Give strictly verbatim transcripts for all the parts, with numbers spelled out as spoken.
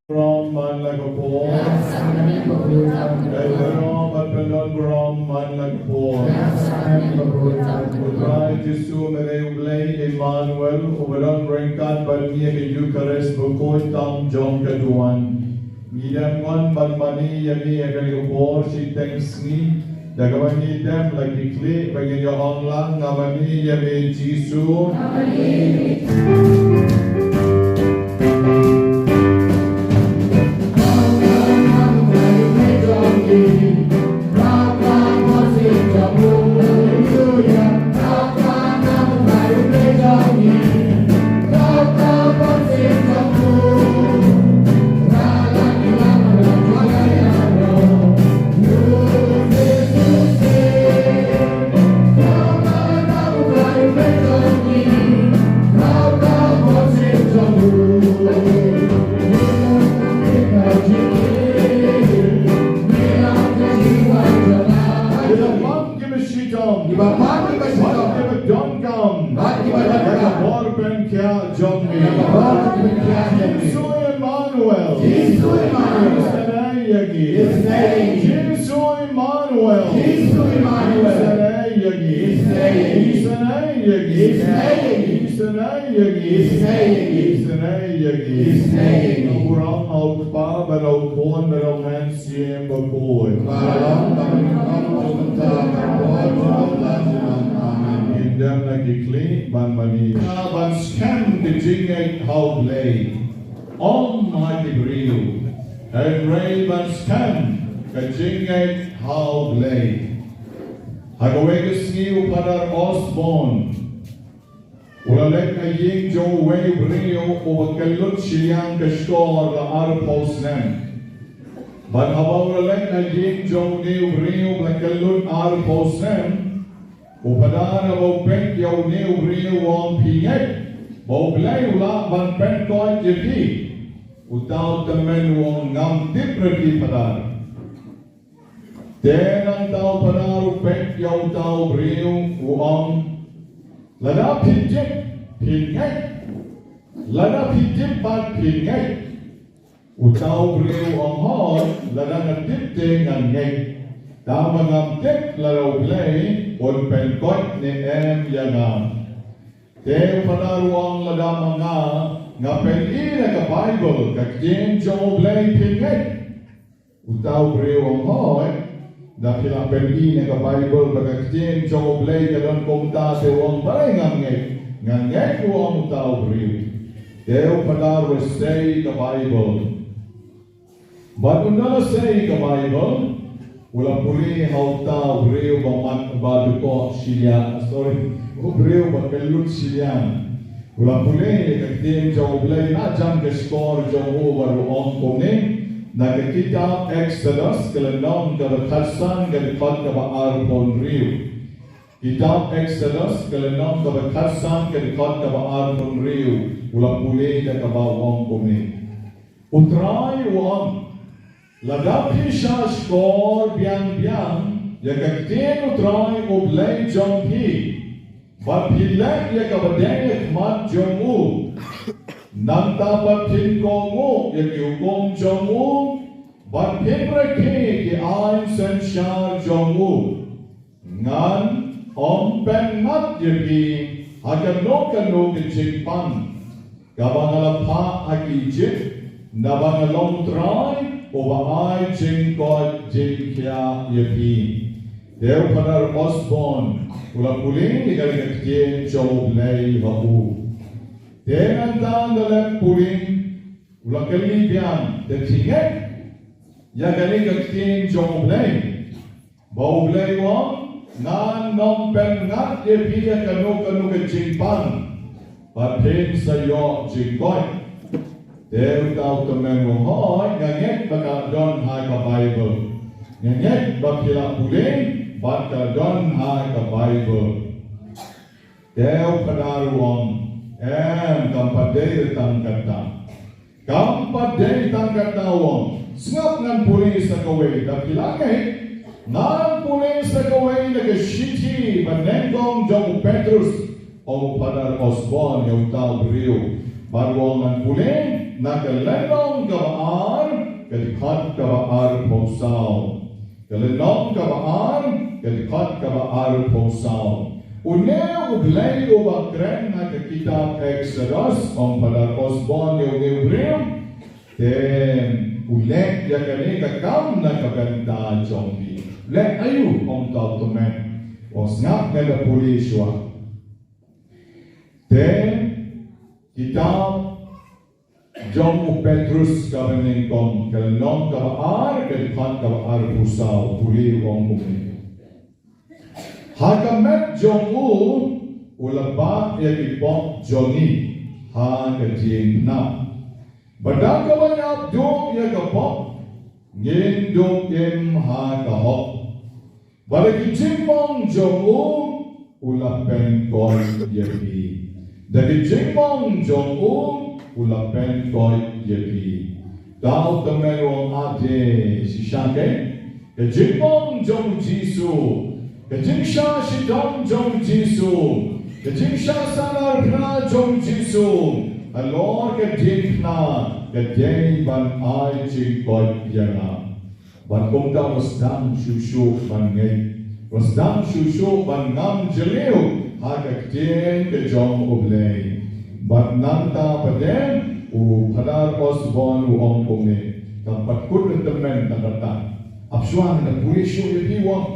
Burom man la ka por. Burom, bad pynlong burom man la ka por. U Trai Jisu, me dei U Blei Immanuel, uba don ryngkat bad ngi ha ka Eukharist bakhuid tam jong ka duwan. Ngi dem ngon ban mane ïa me ha kane ka por shiteng sngi. Da kaba ngi dem la ki khlieh ba ngin ïa ong lang, nga mane ïa me Jisu. Kiba bang kiba shitom. Kiba bang kiba shitom. Bad kiba donkam. Bad kiba donkam. Ïa ka bor pynkhiah jong me. Ïa ka bor pynkhiah jong me. Jisu Immanuel. Jisu Immanuel. Isynei ïa ngi. Isynei ïa ngi. Jisu Immanuel. Jisu Immanuel. Isynei ïa ngi. Isynei ïa ngi. Isynei ïa ngi. Isynei ïa ngi. Isynei ïa ngi. Isynei ïa ngi. Isynei ïa ngi. Burom ha U Kpa bad ha U Khun bad ha U Mynsiem Bakhuid. Burom bad burom jong U Trai bad burom jong U Blei. Amen. Ngin dem na ki khlieh ban mane. Ban skhem ka jingngeit ha U Blei. Ym ha ki briew. Hynrei ban skhem ka jingngeit ha U Blei. Ha kawei ka sngi u Phadar Osborne u la leit na ïing jong uwei u briew uba kyllut shiliang ka shkor la arphew snem. Bad haba u la leit na ïing jong une u briew uba kyllut arphew snem, u Phadar haba u peit ïa une u briew u ong, phi ngeit ba U Blei u lah ban pynkoit ïa phi? Uta u tymmen u ong, ngam tip re phi Phadar. Te nangta u Phadar u peit ïa uta u briew u ong, lada phi tip phin ngeit, lada phi tip pat phin ngeit. Uta u briew u ong, hooid, lada nga tip te ngan ngeit. Tangba ngam tip lada U Blei un pynkoit ne em ïa nga. Te u Phadar u ong, lada ma nga, nga pyni na ka Baibl ka ktien jong U Blei, phin ngeit? Uta u briew u ong, hooid, da phi la pyni na ka Baibl ba ka ktien jong U Blei ka don kumta. Te u ong, balei ngam ngeit? Nga ngeit, u ong uta u briew. Te u Phadar u sei ka Baibl. Bad ynda la sei ka Baibl, u la pule ha uta u briew ba mat ba dkoh shiliang, sorry, u briew ba kyllut shiliang. U la pule ïa ka ktien jong U Blei na jan ka shkor jong u bad u ong kumne, na ka kitab Exodus ka lynnong kaba khatsan ka dkhot kaba arphew hynriew. Kitab Exodus ka lynnong kaba khatsan ka dkhot kaba arphew hynriew, u la pule da kaba u ong kumne. U Trai u ong, lada phi shah shkor biang biang ïa ka ktien U Trai U Blei jong phi, bad phi leh ïa kaba dei ha khmat jong u, nangta pat phin kohnguh ïa ki hukum jong u, bad phin rakhe ki aiñ synshar jong u, ngan ym pynngat ïa phi ha kano kano ka jingpang. kaba nga la phah ha ki Ijipt, naba nga long U Trai uba ai jingkoit jingkhiah ïa phi. Te u Phadar Osborne u la pule ïa kane ka ktien jong U Blei ha u. Te nangta ynda u la pule, u la kylli biang, te phi ngeit ïa kane ka ktien jong U Blei? Ba U Blei u ong, ngan nym pynngat ïa phi ïa kano kano ka jingpang, ba phin sa ïoh jingkoit. Te uta u tymmen u ong, hooid, nga ngeit ba ka don ha ka Baibl. Nga ngeit ba phi la pule bad ka don ha ka Baibl. Te u Phadar u ong, em, kam pat dei tang kata. Kam pat dei tang kata, u ong. Sngap, ngan pule sa kawei, da phi la ngeit. Ngan pule sa kawei na ka shithi ba nyngkong jong u Petrus, ong u Phadar Osborne ïa uta u briew. Bad u ong, ngan pule na ka lynnong kaba ar, ka dkhot kaba arphew saw. Ka lynnong kaba ar, ka dkhot kaba arphew saw. Une U Blei uba kren ha ka kitab Eksodos, ong Phadar Osborne ïa une u briew, te u leh ïa kane ka kam na ka bynta jong phi. Leh aïu, ong uta u tymmen. U ong, sngap, ngan da pule shuwa. Te kitab jong u Petrus kaba nyngkong, ka lynnong kaba ar, ka dkhot kaba arphew saw, pule, u ong kumne. Ha ka met jong u, u la bah ïa ki pop jong ngi ha ka diengphna. Bad da kaba ngi ap duh ïa ka pop, ngin duh im ha ka hok. Bad da ki jingmong jong u, u la pynkoit ïa phi. Da ki jingmong jong u, u la pynkoit ïa phi. Uta u tymmen u ong, ade, shisha kein, ka jingmong jong u Jisu, ka jingshah shitom jong u Jisu, ka jingshah sahnarphna jong u Jisu halor ka diengphna, ka dei ban ai jingkoit ïa nga. Bad kumta u la sdang shuh shuh ban ngeit, u la sdang shuh shuh ban ngam jylliew ha ka ktien ka jong U Blei. Bad nangta pat u Phadar Osborne u ong kumne, kam pat kut ryntymmen tang kata. Ap shuwa, ngan da pule shuh ïa phi, u ong.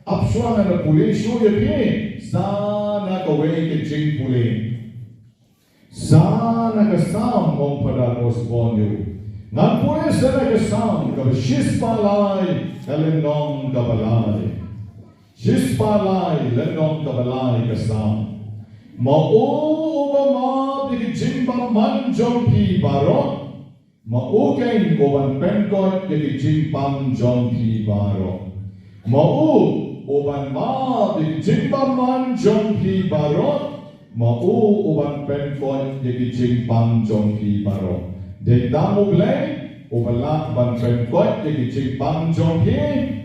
Ap shuwa, ngan da pule shuh ïa phi sa na kawei ka jingpule. Sa na ka Salm, ong Phadar Osborne ïa u. Ngan pule sa na ka Salm kaba shispah lai, ka lynnong kaba lai. Shispah lai, lynnong kaba lai ka Salm. Ma u uba map ïa ki jingbymman jong phi baroh, ma u kein u ban pynkoit ïa ki jingpang jong phi baroh. Ma u uban map ïa ki jingbymman jong phi baroh, ma u uban pynkoit ïa ki jingpang jong phi baroh. Dei tang U Blei uba lah ban pynkoit ïa ki jingpang jong phi,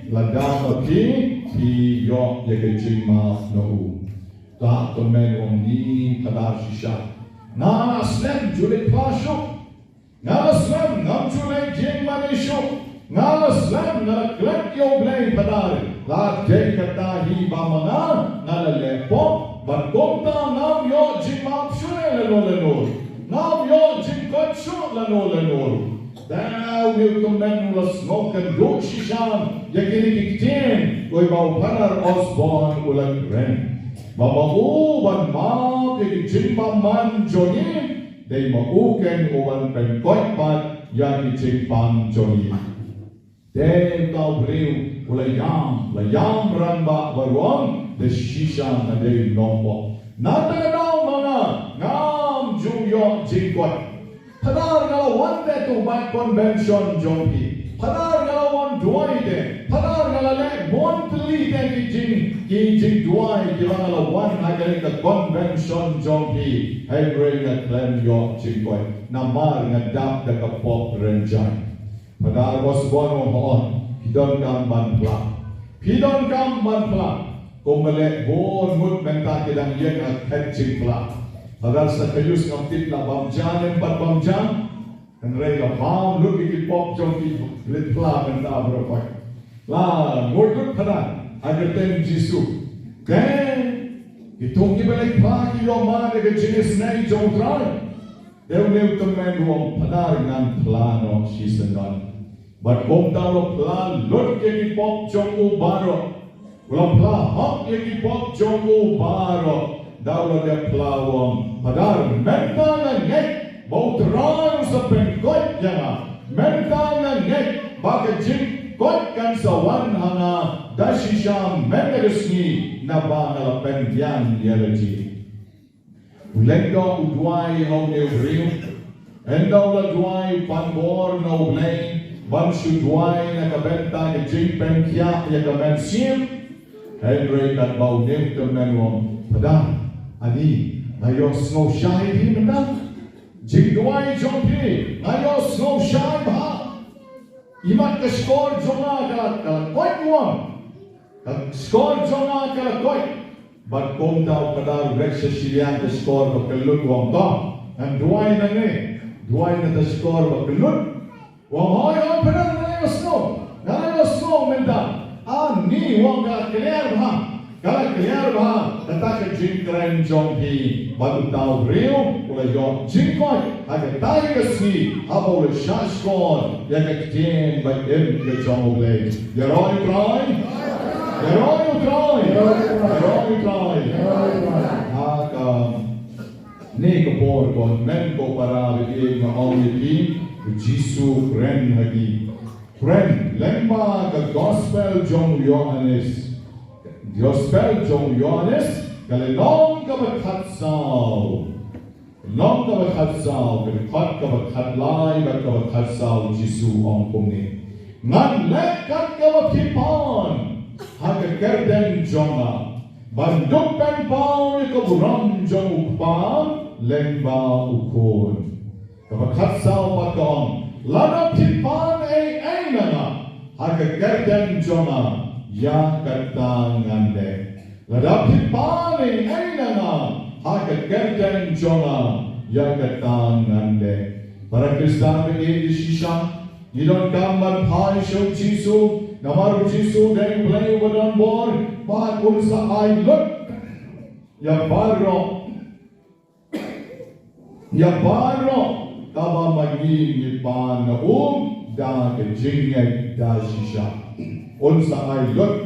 lada ma phi phi ïoh ïa ki jingmap na u. Uta u tymmen u ong, ni Phadar, shisha, nga la slem, ju leit phla shuh. Nga la slem, ngam ju leit jingmane shuh. Nga la slem, nga la klet ïa U Blei, Phadar. La dei kata hi ba ma nga, nga la leh pop, bad kumta ngam ïoh jingmap shuh lano lano. Ngam ïoh jingkoit shuh lano lano. Te une u tymmen u la sngewkynduh shisha ïa kine ki ktien, oi, ba u Phadar Osborne u la kren. Ba ma u ban map ïa ki jingbymman jong ngi, dei ma u kein u ban pynkoit pat ïa ki jingpang jong ngi. Te uta u briew u la ïam, la ïam rangbah bad u ong, te shisha nga dei nongpop. Na kata ka daw ma nga ngam ju ïoh jingkoit. Phadar, nga la wan te to bat convention jong phi. Phadar, nga la wan duwai te. Phadar, nga la leh bun tylli te ki jing, ki jingduwai kiba nga la wan ha kane ka convention jong phi. Hynrei nga khlem ïoh jingkoit namar nga dap da ka pop rynjai. Phadar Osborne u ong, phi donkam ban phla. Phi donkam ban phla. Kumba leh bun ngut mynta ki dang ïeng ha ka jingphla. Phadar Sakaius, ngam tip la bam ja ne em pat bam ja. Hynrei la bam lut ïa ki pop jong ki, leit phla mynta baroh pat. La nguid lut Phadar ha ka kyrteng Jisu. Te kito kiba leit phla ki ïoh man ïa ka jingisynei jong U Trai. Te une u tymmen u ong, Phadar, ngan phla noh shisyndon. Bad kumta u la phla lut ïa ki pop jong u baroh. U la phla hok ïa ki pop jong u baroh. Da u la dep phla u ong, Phadar, mynta nga ngeit ba U Trai u sa pynkoit ïa nga. Mynta nga ngeit ba ka jingkoit kan sa wan ha nga da shisha mynta ka sngi, naba nga la pynbiang ïa lade. U lyngdoh u duwai ha une u briew. Ynda u la duwai u pan bor na U Blei ban shu duwai na ka bynta ka jingpynkhiah ïa ka mynsiem. Hynrei katba une u tymmen u ong, Phadar, ani nga ïohsngew shai phi mynta. Jingduwai jong phi nga ïohsngew shai bha. Imat ka shkor jong nga ka la, ka la koit, u ong. Ka shkor jong nga ka la koit. Bad kumta u Phadar u leit sha shiliang ka shkor bad ka lut, u ong, to, ngan duwai nangne. Duwai na ta shkor bad ka lut. U ong, hooid, hooid Phadar, nga la ïohsngew. Nga la ïohsngew mynta. Ani, u ong, ka la kliar bha. Ka la kliar bha kata ka jingkren jong phi. Bad uta u briew u la ïoh jingkoit ha kata ka sngi haba u la shah shkor ïa ka ktien ba im ka jong U Blei. Ïaroh ïa U Trai. Ïaroh ïa U Trai. Ïaroh ïa U Trai. Ha kane ka por, ko hynmen ko para, ba ïeit, nga ong ïa phi, U Jisu u kren ha ki. Kren lyngba ka Gospel jong u Ïoannis. Gospel jong u Ïoannis, ka lynnong kaba khatsaw. Lynnong kaba khatsaw, ka dkhot kaba khatlai bad kaba khatsaw, U Jisu u ong kumne, ngan leh kat kaba phi pan ha ka kyrteng jong nga, ban dup pynpaw ïa ka burom jong U Kpa lyngba U Khun. Kaba khatsaw pat ka ong, lada phi pan ei ei na nga ha ka kyrteng jong nga, ïa kata ngan leh. Lada phi pan ei ei na nga ha ka kyrteng jong nga, ïa kata ngan leh. Para Khristan ba ïeit shisha, ngi donkam ban phai sha U Jisu, namar U Jisu u dei U Blei uba don bor, bad un sa ai lut ïa baroh, ïa baroh kaba ma ngi ngi pan na u da ka jingngeit da shisha. Un sa ai lut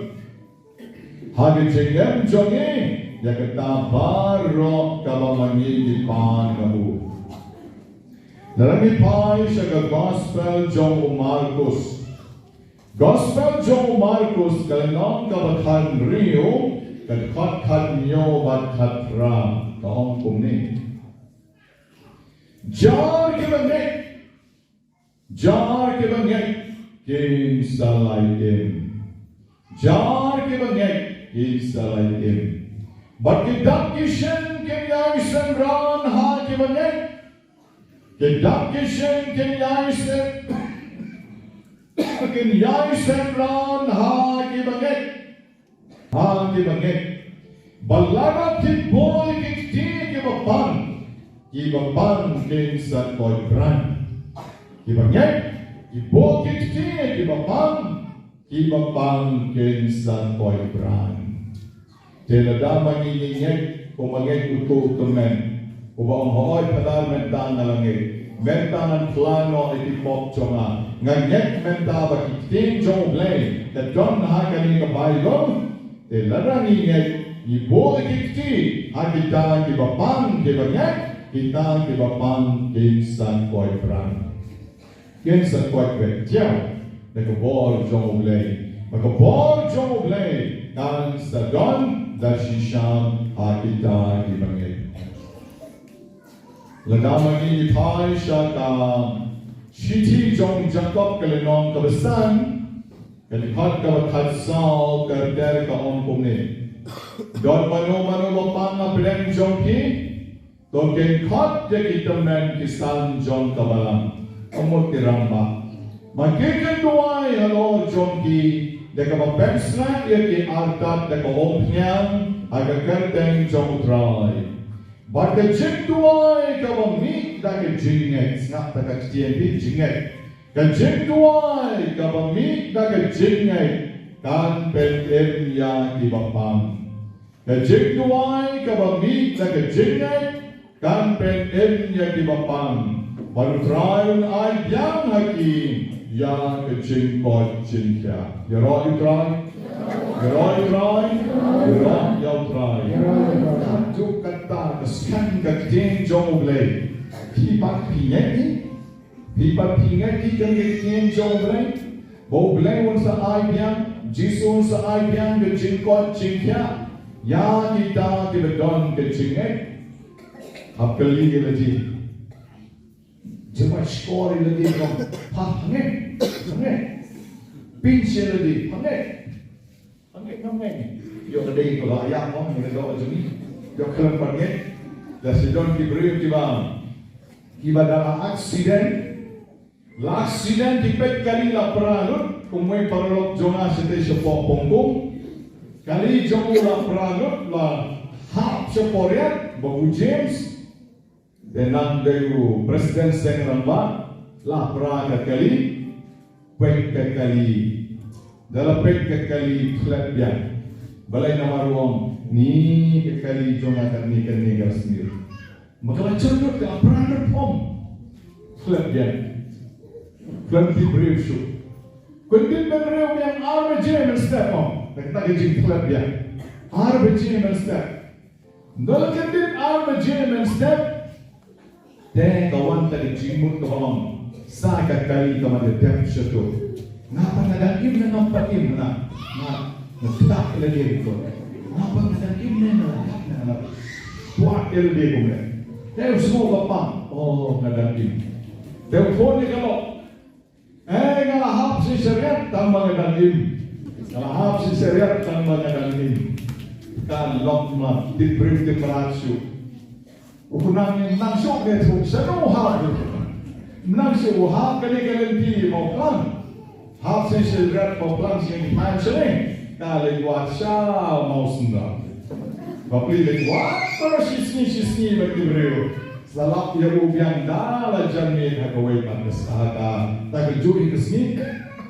ha ka jingim jong ngi ïa kata baroh kaba ma ngi ngi pan na u. Lada ngi phai sha ka Gospel jong u Markus. Gospel jong u Markus, ka lynnong kaba khathynriew, ka dkhot khathynñiew bad khatphra, ka ong kumne, jar kiba ngeit, jar kiba ngeit kin sa la im. Jar kiba ngeit kin sa la im. Bad ki dak ki shin kin ïai synran ha kiba ngeit. Ki dak ki shin kin ïai syn-, kin ïai synran ha kiba ngeit. Ha kiba ngeit. Bad lada phi buh ïa ki kti ïa kiba pang, kiba pang kin sa koit bran. Kiba ngeit, ki buh ki kti ïa kiba pang, kiba pang kin sa koit bran. Te lada ma ngi ngi ngeit, kumba ngeit uto u tymmen, uba ong, hooid Phadar, mynta nga la ngeit, mynta ngan phla noh ïa ki pop jong nga. Nga ngeit mynta ba ki ktien jong U Blei ki don ha kane ka Baibl. Te lada ngi ngeit, ngi buh ïa ki kti ha kita kiba pang kiba ngeit, kita kiba pang kin sa koit bran. Kin sa koit beit da ka bor jong U Blei. Ba ka bor jong U Blei kan sa don da shisha ha kita kiba ngeit. Lada ma ngi phai sha ka shithi jong u Jakob, ka lynnong kaba san, ka dkhot kaba khatsaw, ka ter, ka ong kumne, don mano mano ba pang hapdeng jong phi, to kin khot ïa ki tymmen ki san jong ka balang, ka mut ki rangbah, ma ki kin duwai halor jong ki da kaba pynsngew ïa ki artat da ka umphniang ha ka kyrteng jong U Trai. Bad ka jingduwai kaba mih da ka jingngeit, sngap ïa ka ktien jingngeit. Ka jingduwai kaba mih da ka jingngeit kan pynim ïa kiba pang. Ka jingduwai kaba mih da ka jingngeit Kan pynim ïa kiba pang, bad U Trai un ai biang ha ki ïa ka jingkoit jingkhiah. Ïaroh ïa U Trai. Ïaroh ïa U Trai. Ïaroh ïa U Trai. Haduh katta ka skhem ka ktien jong U Blei. Phi pat phi ngeit hi? Phi pat phi ngeit hi kane ka ktien jong U Blei? Ba U Blei un sa ai biang, Jisu un sa ai biang ka jingkoit jingkhiah ïa kita kiba don ka jingngeit. Hap kylli ïa lade. Jemai shkor ïa lade, ong, ha, ha ngeit, ha ngeit. Pinch ïa lade, ha ngeit. Ha ngeit, ha ngeit. Ïoh ka dei ka la ïa, ong, ïa ka doh jong ngi. Ïoh khlem pat ngeit. Da sdang ki briew kiba, kiba da la accident. La accident, ki peit kali la pra lut, kumwei paralok jong nga shatei shapoh pongkum. Kali jong u la pra lut, la hap shapoh riat, ba u James. Te nang dei u president seng rangbah, la pra ka kali, peit ka kali. Da la peit ka kali, khlep biang. Balei? Namar u ong, ni ka kali jong nga kane, kane ka snier. Ma ka la jot lut ka la pra lut, ong. Khlep biang. Khlem tip briew shuh. Kyndit bynriew biang ar baje mynstep, ong. Da kata ka jingkhlep biang. Ar baje mynstep. Ynda la kyndit ar baje mynstep, te ka wan kata ka jingmut kaba ong, sa ka kali ka wan da dep sha tu. Nga pat nga dang im ne ngam pat im, nga, nga, nga ktah ïa lade kumto. Nga pat nga dang im ne nga, nga, nga kwah ïa lade kumne. Te u sngew ka pang, oh, nga dang im. Te u phone ïa ka lok. Eh, nga la hap shisha riat tang ba nga dang im. Nga la hap shisha riat tang ba nga dang im. Ka lok ma, tip briew tip mrad shuh. U Khnang, nang shuh ne, tu, shano hap. Nang shuh, u hap kane ka lynti, mo, khlem. Hap shisha riat, mo, khlem, shisha riat, shane. Ka leit wad sha Mawsynram. Bapli leit wad baroh shi sngi shi sngi bad ki briew. Sa lap ïa u biang da la jan miet ha kawei pat ka sha ka, ta ka juh ka sngi.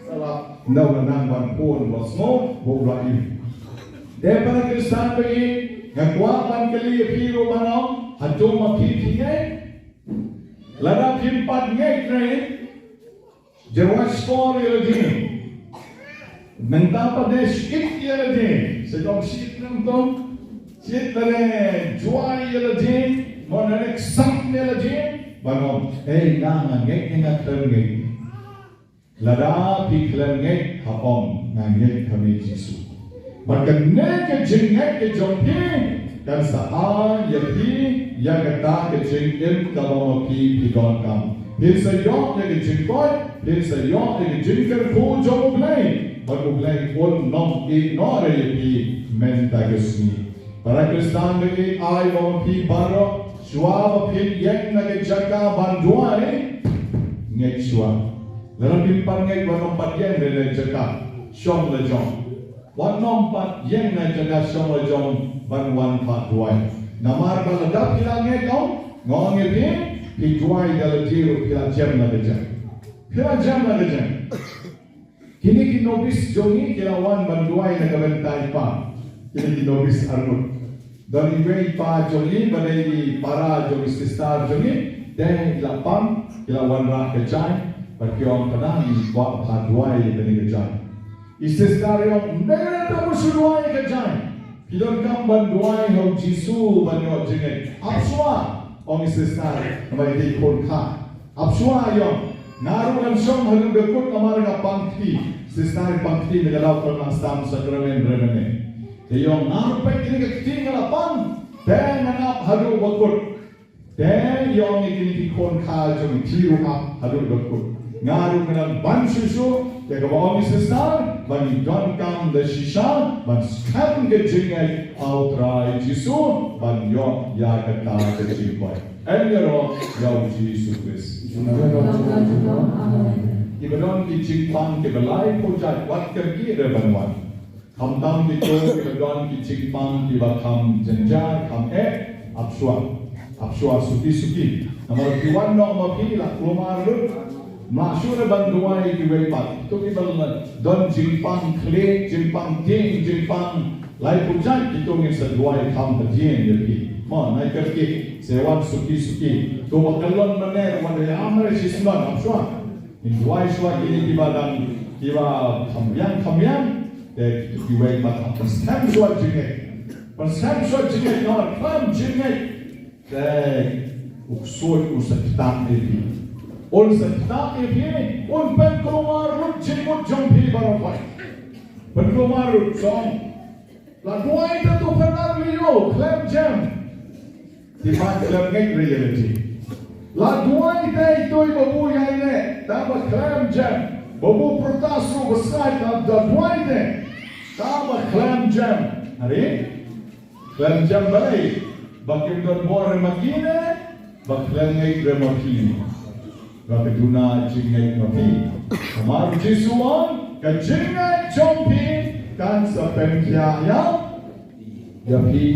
Sa lap na u la nang ban phone, ba sngew ba u la im. Te para Khristan ba ïeit, nga kwah ban kylli ïa phi ruh ban ong, hato ma phi phi ngeit? Lada phim pat ngeit ne, jyrwai shkor ïa lade. Nangta pat de shit ïa lade. Sha jong shit nangtong. Shit lade, jwai ïa lade. Mo, lade ksam ïa lade. Ban ong, ei, nga, nga ngeit ne nga khlem ngeit? Lada phi khlem ngeit, hap ong, nga ngeit ha me Jisu. Bad kane ka jingngeit ka jong phi kan sa ai ïa phi ïa kata ka jingim kaba ma phi phi donkam. Phin sa ïoh ïa ka jingkoit, phin sa ïoh ïa ka jingkyrkhu jong U Blei. Bad U Blei un ym ïehnoh re ïa phi mynta ka sngi. Para Khristan ba ïeit, ai ba ma phi baroh, shuwa ba phin ïeng na ka jaka ban duwai, ngeit shuwa. Lada phim pat ngeit, wat nym pat ïeng re na jaka shong lajong. Wat nym pat ïeng na jaka shong lajong ban wan pat duwai. Namar ba lada phi la ngeit, ong, nga ong ïa phi, phi duwai da lade ruh phi la jem la ka jem. Phi la jem la ka jem. Kine ki nobis jong ngi ki la wan ban duwai na ka bynta i pa. Kine ki nobis arngut. Don iwei i pa jong ngi, ba dei i para jong i sister jong ngi, te i la pang, ki la wanrah ka jaiñ, bad ki ong, kane ngi kwah ban duwai ïa kane ka jaiñ. I sister i ong, ym dei re tang ban shu duwai ïa ka jaiñ. Phi donkam ban duwai ha u Jisu ban ïoh jingngeit. Ap shuwa, ong i sister, namar i dei i khun kha. Ap shuwa i ong, nga ruh ngan shong haduh da kut namar nga pang kti. Sister i pang kti na ka daw khlem nang sam sakramen re mane. Te i ong, nga ruh peit kine ki kti nga la pang. Te ngan ap haduh ba kut. Te i ong ïa kine ki khun kha jong i, phi ruh ap haduh ba kut. Nga ruh ngan nang ban shuh shuh ïa kaba ong i sister, ba ngin donkam da shisha ban skhem ka jingngeit ha u Trai Jisu ban ïoh ïa kata ka jingkoit. Em ïaroh ïa u Jisu Khrist. Amen. Kiba don ki jingpang kiba laiphew jait, wat kyrkieh re ban wan. Khamtam kito kiba don ki jingpang kiba kham jynjar, kham eh, ap shuwa. Ap shuwa suki suki. Namar phi wan noh ma phi la kulmar lut. Ym lah shuh re ban duwai kiwei pat. Kito kiba don jingpang khlieh, jingpang tieng, jingpang Laiphew jait kito ngin sa duwai kham hadien ïa phi. Mo, nai kyrkieh, sa wan suki suki. To ba kyllon mynne, wan da ïa amre shisnong, ap shuwa. Ngin duwai shuwa kine kiba dang, kiba kham biang, kham biang. Te kito kiwei pat kham pynskhem shuwa jingngeit. Pynskhem shuwa jingngeit, namar khlem jingngeit. Te u ksuid un sa ktah ïa phi. Un sa ktah ïa phi, un pynkulmar lut jingmut jong phi baroh. Pynkulmar lut jong. La duwai te to pynlong leo, khlem jem. Te ba khlem ngeit reality. La duwai te to ba bu ïaineh, te ba khlem jem. Ba bu protest ruh ba sait, la duwai te. Te ba khlem jem. Hari? Khlem jem balei? Ba kim don bor ma kine, ba khlem ngeit re ma phi. Ba ka duna jingngeit ma phi. Namar Jisu ong, ka jingngeit jong phi kan sa pynkhiah ïa phi,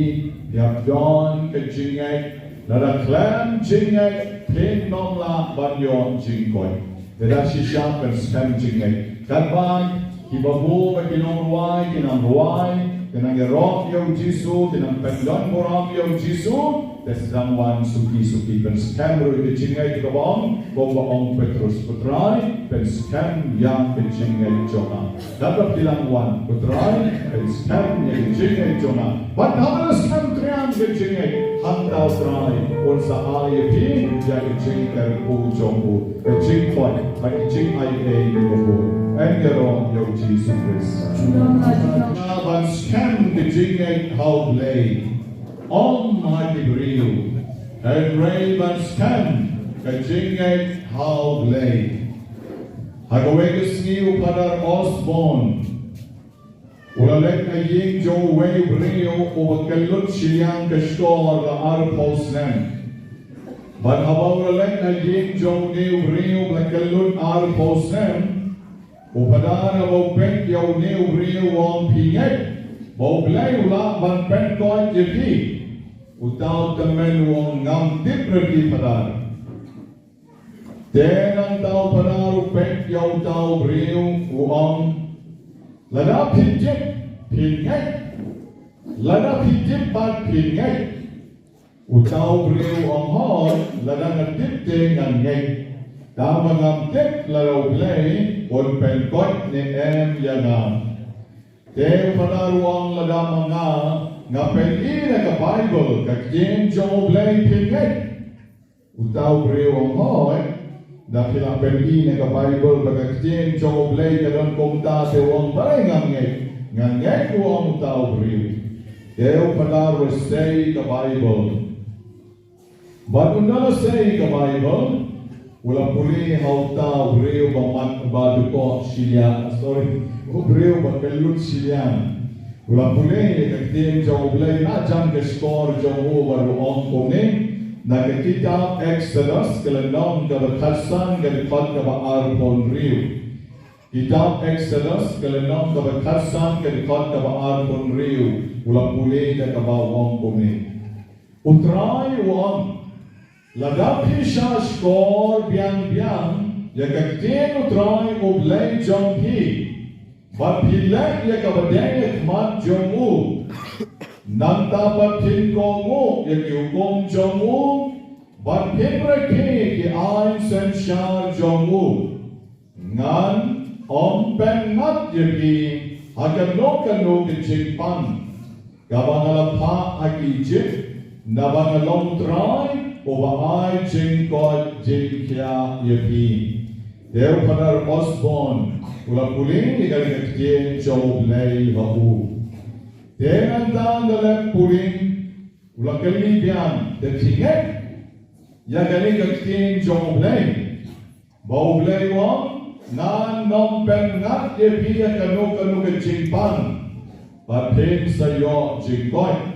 ïa don ka jingngeit, lada khlem jingngeit, phin ym lah ban ïoh jingkoit. Te da shisha pynskhem jingngeit. Katba kiba bun ba ki nongrwai, ki nang rwai, ki nang ïaroh ïa u Jisu, ki nang pynlong burom ïa u Jisu, te sdang wan suki suki pynskhem ruh ïa ka jingngeit kaba ong, kumba ong Petrus, Ko Trai, pynskhem ïa ka jingngeit jong nga. Katba phi lah wan, Ko Trai, pynskhem ïa ka jingngeit jong nga. Bad haba la skhem triang ka jingngeit, hangta U Trai un sa ai ïa phi ïa ka jingkyrkhu jong u, ka jingkoit bad ka jingaiei jong u. Yn ïaroh ïa U Jisu Khrist. Ban skhem ka jingngeit ha U Blei. Ym ha ki briew. Hynrei ban skhem ka jingngeit ha U Blei. Ha kawei ka sngi u Phadar Osborne u la leit na ïing jong uwei u briew uba kyllut shiliang ka shkor la arphew snem. Bad haba u la leit na ïing jong une u briew uba kyllut arphew snem, u Phadar haba u peit ïa une u briew u ong, phi ngeit ba U Blei u lah ban pynkoit ïa phi? Uta u tymmen u ong, ngam tip re phi Phadar. Te nangta u Phadar u peit ïa uta u briew u ong, lada phi tip phin ngeit, lada phi tip pat phin ngeit. Uta u briew u ong, hooid, lada nga tip te ngan ngeit. Tangba ngam tip lada U Blei un pynkoit ne em ïa nga. Te u Phadar u ong, lada ma nga, nga pyn-i na ka Baibl, ka ktien jong U Blei, phin ngeit? Uta u briew u ong, hooid, da phi la pyn-i na ka Baibl ba ka ktien jong U Blei ka don kumta. Te u ong, balei ngam ngeit? Nga ngeit, u ong uta u briew. Te u Phadar u sei ka Baibl. Bad ynda u la sei ka Baibl, u la pule ha uta u briew ba mat, ba dkoh shiliang, sorry, u briew ba kyllut shiliang. U la pule ïa ka ktien jong U Blei na jan ka shkor jong u bad u ong kumne, na ka kitab Exodus ka lynnong kaba khatsan ka dkhot kaba arphew hynriew. Kitab Exodus ka lynnong kaba khatsan ka dkhot kaba arphew hynriew. U la pule da kaba u ong kumne. U Trai u ong, lada phi shah shkor biang biang ïa ka ktien U Trai U Blei jong phi, bad phi leh ïa kaba dei ha khmat jong u, nangta pat phin kohnguh ïa ki hukum jong u, bad phin rakhe ki aiñ synshar jong u, ngan ym pynngat ïa phi ha kano kano ka jingpang kaba nga la phah ha ki Ijipt, naba nga long U Trai uba ai jingkoit jingkhiah ïa phi. Te u Phadar Osborne u la pule ïa ka ktien jong U Blei ha u. Te nangta ynda u la pule, u la kylli biang, te phi ngeit ïa kane ka ktien jong U Blei? Ba U Blei u ong, ngan ym pynngat ïa phi ha kano kano ka jingpang, ba phin sa ïoh jingkoit.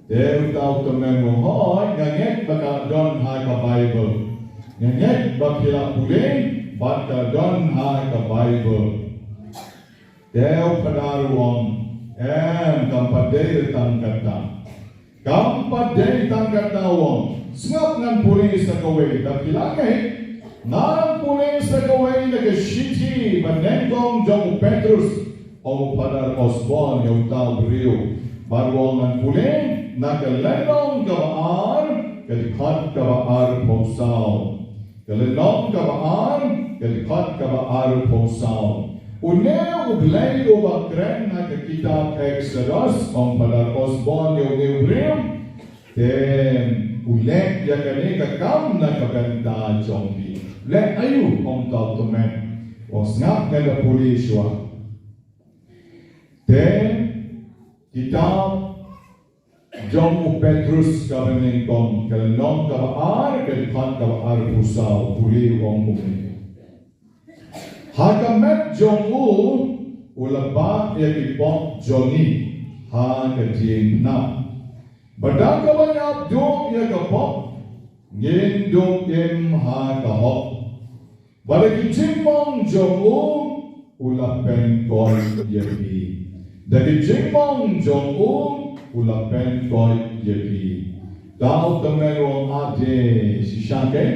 Te uta u tymmen u ong, hooid, nga ngeit ba ka don ha ka Baibl. Nga ngeit ba phi la pule bad ka don ha ka Baibl. Te u Phadar u ong, em, kam pat dei re tang kata. Kam pat dei tang kata, u ong. Sngap, ngan pule sa kawei, da phi la ngeit. Ngan pule sa kawei na ka shithi ba nyngkong jong u Petrus. Ong u Phadar Osborne ïa uta u briew. Bad u ong ngan pule na ka lynnong kaba ar, ka dkhot kaba arphew saw. Ka lynnong kaba ar, ka dkhot kaba arphew saw. Une U Blei uba kren ha ka kitab Exodus, ong Phadar Osborne ïa une u briew. Te u leh ïa kane ka kam na ka bynta jong phi. Leh aïu, ong uta u tymmen. U ong sngap, ngan da pule shuwa. Te kitab jong u Petrus kaba nyngkong, ka lynnong kaba ar, ka dkhot kaba arphew saw, pule, u ong kumne. Ha ka met jong u, u la bah ïa ki pop jong ngi ha ka diengphna. Bad da kaba ngi ap duh ïa ka pop, ngin duh im ha ka hok. Bad da ki jingmong jong u, u la pynkoit ïa phi. Da ki jingmong jong u, u la pynkoit ïa phi. Uta u tymmen u ong, ade, shisha kein.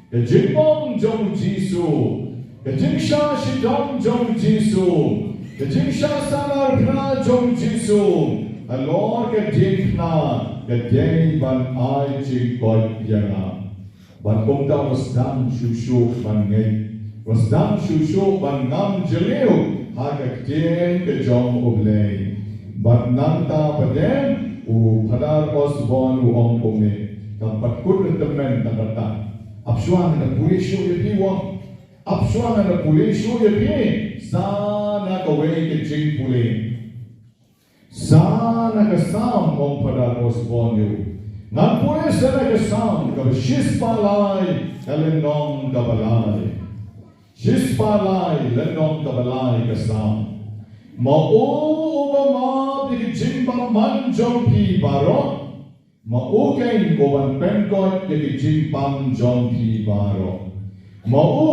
Ka jingmong jong u Jisu, ka jingshah shitom jong u Jisu, ka jingshah sahnarphna jong u Jisu halor ka diengphna, ka dei ban ai jingkoit ïa nga. Bad kumta u la sdang shuh shuh ban ngeit, u la sdang shuh shuh ban ngam jylliew ha ka ktien ka jong U Blei. Bad nangta pat de, u Phadar Osborne u ong kumne, kam pat kut re tymmen tang katta. Ap shuwa, ngan da pule shuh ïa phi, u ong. Ap shuwa, ngan da pule shuh ïa phi sa na kawei ka jingpule. Sa na ka Salm, ong Phadar Osborne ïa u. Ngan pule sa na ka Salm kaba shispah lai, ka lynnong kaba lai. Shispah lai, lynnong kaba lai ka Salm. Ma u u ba map ïa ki jingbymman jong phi baroh. Ma u kein u ban pynkoit ïa ki jingpang jong phi baroh. Ma u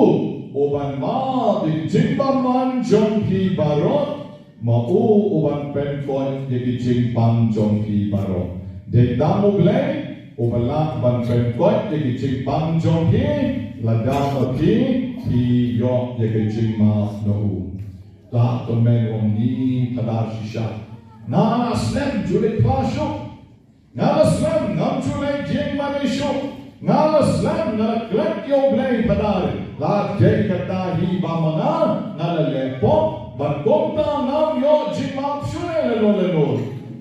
u ban map ïa ki jingbymman jong phi baroh. Ma u u ban pynkoit ïa ki jingpang jong phi baroh. Dei tang U Blei u ba lah ban pynkoit ïa ki jingpang jong phi, lada ma phi phi ïoh ïa ki jingmap na u. Uta u tymmen u ong, ni Phadar, shisha. Nga la slem, ju leit phla shuh. Nga la slem, ngam ju leit dieng mane shuh. Nga la slem, nga la klet ïa U Blei Phadar. La dei kata hi ba ma nga, nga la leh pop, bad kumta ngam ïoh jingmap shuh lano lano.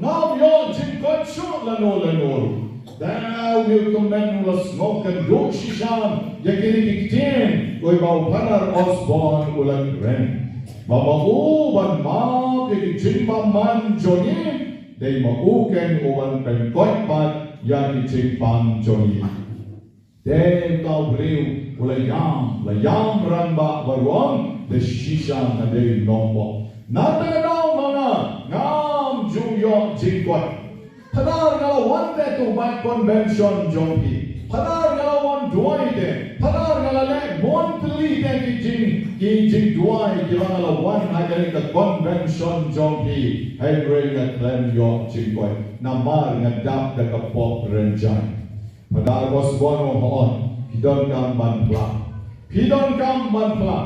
Ngam ïoh jingkoit shuh lano lano. Te une u tymmen u la sngewkynduh shisha ïa kine ki ktien, oi, ba u Phadar Osborne u la kren. Ba ma u ban map ïa ki jingbymman jong ngi, dei ma u kein u ban pynkoit pat ïa ki jingpang jong ngi. Te uta u briew u la ïam, la ïam rangbah bad u ong, te shisha nga dei u nongpop. Na kata ka daw ma nga ngam ju ïoh jingkoit. Phadar, nga la wan te to ba convention jong phi. Phadar, nga la wan duwai te. Phadar, nga la leh bun tylli te ki jing, ki jingduwai kiba nga la wan ha kane ka convention jong phi. Hynrei nga khlem ïoh jingkoit namar nga dap da ka pop rynjai. Phadar Osborne u ong, hooid, phi donkam ban phla. Phi donkam ban phla.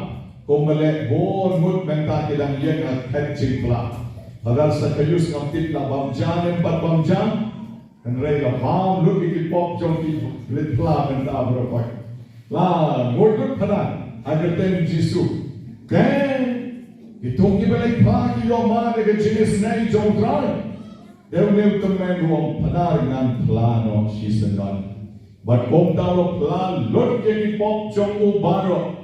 Kumba leh bun ngut mynta ki dang ïeng ha ka jingphla. Phadar Sakaius, ngam tip la bam ja ne em pat bam ja. Hynrei la bam lut ïa ki pop jong ki, leit phla mynta baroh pat. La nguid lut Phadar ha ka kyrteng Jisu. Te kito kiba leit phla ki ïoh mad ïa ka jingisynei jong U Trai. Te une u tymmen u ong, Phadar, ngan phla noh shisyndon. Bad kumta u la phla lut ïa ki pop jong u baroh.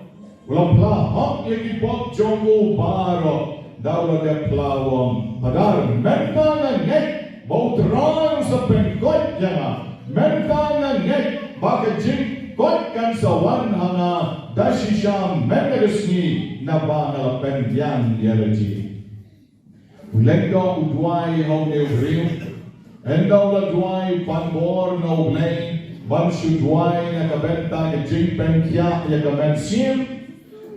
U la phla hok ïa ki pop jong u baroh. Da u la dep phla u ong, Phadar, mynta nga ngeit ba U Trai u sa pynkoit ïa nga. Mynta nga ngeit ba ka jingkoit kan sa wan ha nga da shisha mynta ka sngi, naba nga la pynbiang ïa lade. U leit noh u duwai ha une u briew. Ynda u la duwai, pan bor na U Blei ban shu duwai na ka bynta ka jingpynkhiah ïa ka mynsiem.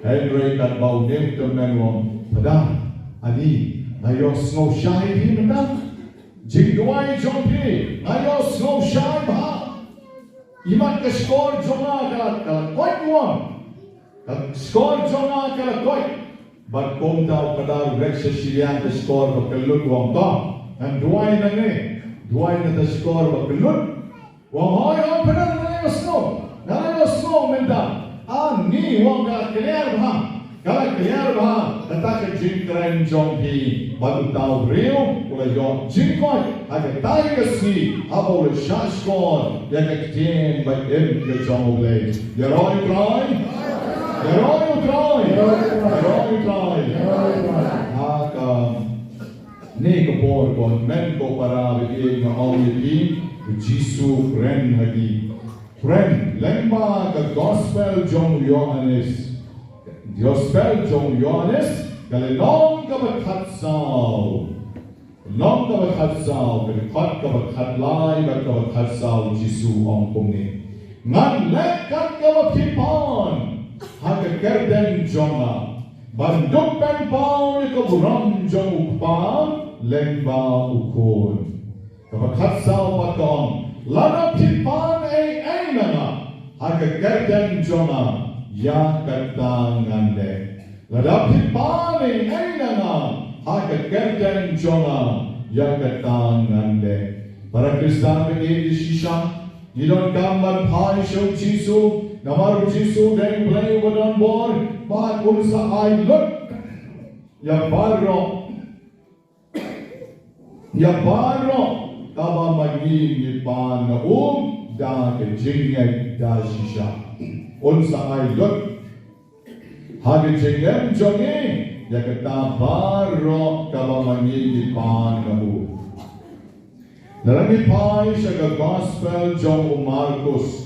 Hynrei katba une u tymmen u ong, Phadar, ani nga ïohsngew shai phi mynta? Jingduwai jong phi nga ïohsngew shai bha. Imat ka shkor jong nga ka la, ka la koit, u ong. Ka shkor jong nga ka la koit. Bad kumta u Phadar u leit sha shiliang ka shkor ba kyllut u ong, to, ngan duwai nangne, duwai na ka shkor ba kyllut. U ong, hooid, hooid Phadar, nga la ïohsngew, nga la ïohsngew mynta. Ani, u ong, ka la clear bha, ka la clear bha kata ka jingkren jong phi. Bad uta u briew u la ïoh jingkoit ha kata ka sngi haba u la shah shkor ïa ka ktien ba im ka jong U Blei. Ïaroh ïa U Trai. Ïaroh ïa U Trai. Ïaroh ïa U Trai. Ha kane ka por, ko hynmen ko para, ba ïeit, nga ong ïa phi, U Jisu u kren ha ki. U kren lyngba ka gospel jong u Ïoannis. Gospel jong u Ïoannis, ka lynnong kaba khatsaw. Lynnong kaba khatsaw, ka dkhot kaba khatlai bad kaba khatsaw, U Jisu u ong kumne: Ngan leh kat kaba phi pan ha ka kyrteng jong nga, ban dup pynpaw ïa ka burom jong U Kpa lyngba U Khun. Kaba khatsaw pat ka ong, lada phi pan ei ei na nga ha ka kyrteng jong nga, ïa kata ngan leh. Lada phi pan ei ei na nga ha ka kyrteng jong nga, ïa kata ngan leh. Para Khristan ba ïeit shisha, ngi donkam ban phai sha U Jisu, namar U Jisu u dei U Blei uba don bor, bad un sa ai lut ïa baroh, ïa baroh kaba ma ngi ngi pan na u da ka jingngeit da shisha. Un sa ai lut ha ka jingim jong ngi ïa kata baroh kaba ma ngi ngi pan na u. Lada ngi phai sha ka gospel jong u Markus.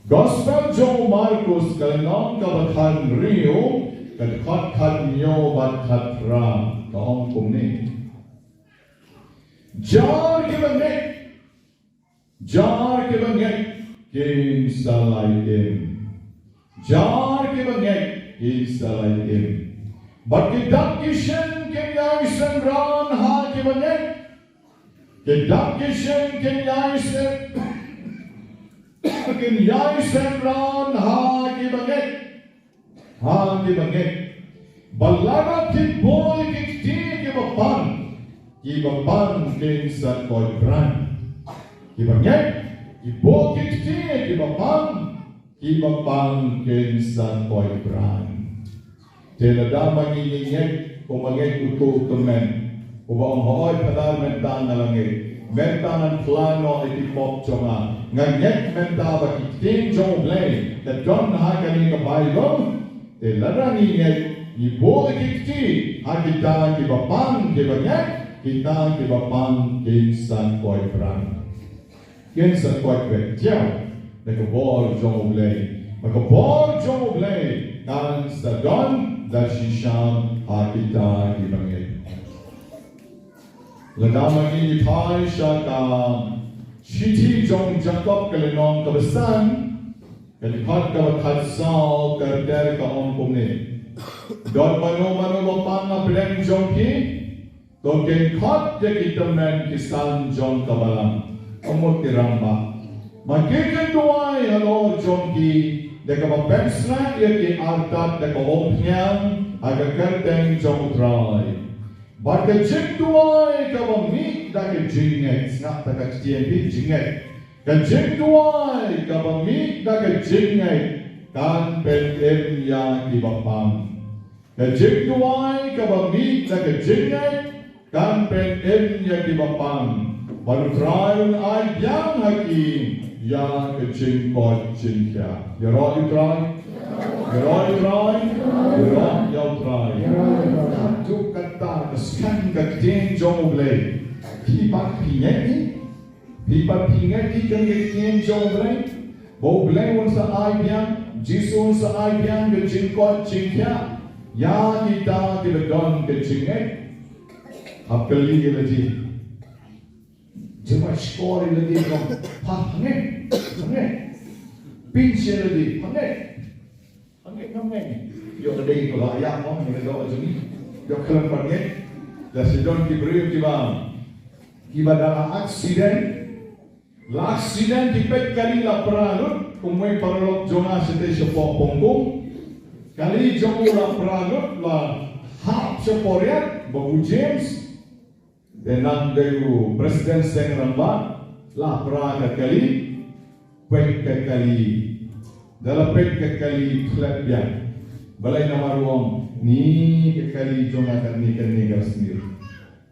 Gospel jong u Markus, ka lynnong kaba khathynriew, ka dkhot khathynñiew bad khatphra, ka ong kumne: Jar kiba ngeit, jar kiba ngeit kin sa la im. Jar kiba ngeit kin sa la im. Bad ki dak ki shin kin ïai synran ha kiba ngeit. Ki dak ki shin kin ïai syn, kin ïai synran ha kiba ngeit. Ha kiba ngeit. Bad lada ki buh ïa ki kti ïa kiba pang, kiba pang kin sa koit briew. Kiba ngeit ki buh ïa ki kti ïa kiba pang, kiba pang kin sa koit briew. Te lada ma ngi ngi ngeit, kumba ngeit uto u tymmen uba ong, hooid Phadar, mynta nga la ngeit, mynta ngan phla noh ïa ki pop jong nga, nga ngeit mynta ba ki ktien jong U Blei ki don ha kane ka Baibl. Te lada ngi ngeit, ngi buh ïa ki kti ha kita kiba pang, kiba ngeit, kita kiba pang kin sa koit briew. Kin sa koit beit da ka bor jong U Blei. Ba ka bor jong U Blei kan sa don da shisha ha kita kiba ngeit. Lada ma ngi phai sha ka shithi jong Jakob, ka lynnong kaba san, ka dkhot kaba khatsaw, ka ter, ka ong kumne: Don mano mano ba pang hapdeng jong phi, to kin khot ïa ki tymmen ki san jong ka balang, ka mut ki rangbah. Ma ki kin duwai halor jong ki da kaba pynsngew ïa ki artat da ka umphniang ha ka kyrteng jong U Trai. Bad ka jingduwai kaba mih da ka jingngeit, sngap ïa ka ktien jingngeit. Ka jingduwai kaba mih da ka jingngeit kan pynim ïa kiba pang. Ka jingduwai kaba mih da ka jingngeit kan pynim ïa kiba pang. Bad U Trai un ai biang ha ki ïa ka jingkoit jingkhiah. Ïaroh ïa U Trai. Ïaroh ïa U Trai. Ïaroh ïa U Trai. Haduh katta ka skhem ka ktien jong U Blei. Phi pat phi ngeit hi? Phi pat phi ngeit hi kane ka ktien jong U Blei? Ba U Blei un sa ai biang, Jisu un sa ai biang ka jingkoit jingkhiah ïa kita kiba don ka jingngeit. Hap kylli ïa lade. Jingmut shkor ïa lade, ong, pha ngeit, pha ngeit. Pinch ïa lade, pha ngeit. Pha ngeit, pha ngeit. Ïoh ka dei ka la ïa, ong, ïa ka dei ka jong ngi. Ïoh khlem pha ngeit. La sdang ki briew kiba, kiba da la accident. La accident, ki peit kali la pra lut, kumwei paralok jong nga shatei shapoh pongkum. Kali jong u la pra lut, la Hap sha poriat, ba u James, te nang dei u president seng rangbah, la pra ka kali, peit ka kali, da la peit ka kali khlep biang. Balei? Namar u ong, ni ka kali jong nga katne katne ka sniew.